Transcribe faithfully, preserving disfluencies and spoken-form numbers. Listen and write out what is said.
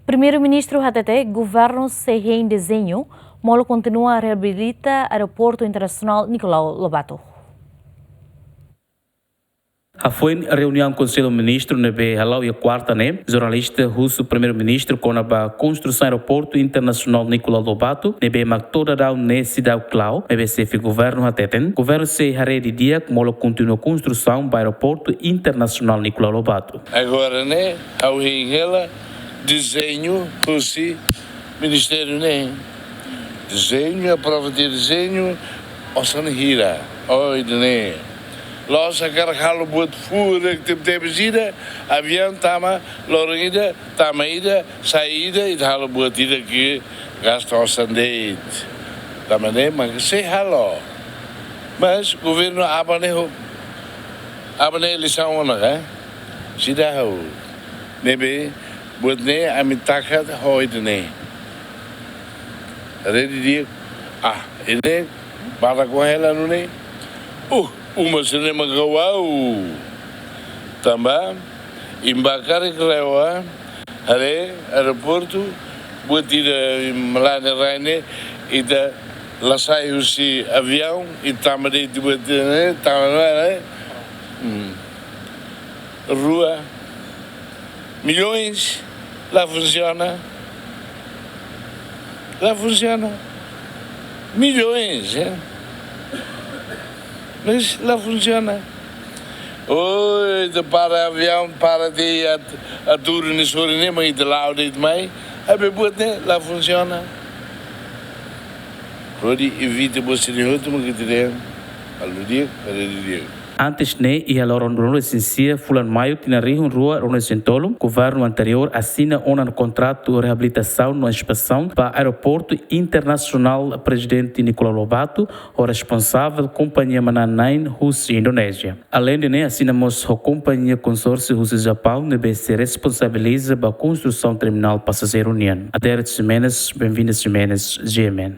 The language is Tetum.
Primeiru-Ministru hatete governu sei hein dezeñu molok kontinua reabilita Aeroportu Internasionál Nicolau Lobato. Hafoin reuniaun Konsellu Ministru ne'ebé hala'o iha kuarta ne'e, jornalista husu Primeiru-Ministru kona-ba konstrusaun Aeroportu Internasionál Nicolau Lobato ne'ebé mak to'o daudaun ne'e seidauk klaru, maibé xefe governu hateten governu sei haree didi'ak molok kontinua konstrusaun ba Aeroportu Internasionál Nicolau Lobato. Agora ne'e, ha'u hein hela dezeñu husi ministériu ne'e. Dezeñu, aprova tiha dezeñu, osan hira. Oi, ida-ne'e. La'ós hakarak halo buat furak tebetebes ida, aviaun tama, loron ida, tama ida, sai ida, ita halo buat ida ke gasta osan de'it. Tanba ne'e mak sei halo. Mas governu aban ne'e ho, aban ne'e eleisaun ona ka? Seidauk. Ne'ebé buat ne'e ami taka ho ida-ne'e. Rede dia, ah, ida-ne'e barak hela nune'e. Uh, uma sira-ne'e mak ha'u. Tanba, imi bá karik la'o, haree aeroportu, buat ida malane raine, ita la sai husi aviaun, ita tama de'it buat ida-ne'e, tama ne'e. Hmm. Rua, milhões, la funsiona. La funsiona. Milhões, eh? Mas la funsiona. Oi, ita para aviaun, para tiha, atu, atu runi sori ne'e, mas ita la'o de'it mai. Abe buat ne'e, la funsiona. Hodi evita buat sira-ne'e hotu mak ita dehan. Halo di'ak, halo di'ak. Antes ne'e, iha loron ruanulu-resin-sia fulan Maiu tinan rihun rua ruanulu-resin-tolu, governu anteriór asina ona kontratu reabilitasaun no inspesaun ba Aeroportu Internasionál Prezidente Nicolau Lobato, ho responsavel kompañia manán-na'in husi Indonézia. Aleinde ne'e, asina mós ho kompañia konsórsiu husi Japaun ne'ebé sei responsabiliza ba konstrusaun terminál pasajeiru nian. Adérito Ximenes, Benvinda Ximenes, G M N.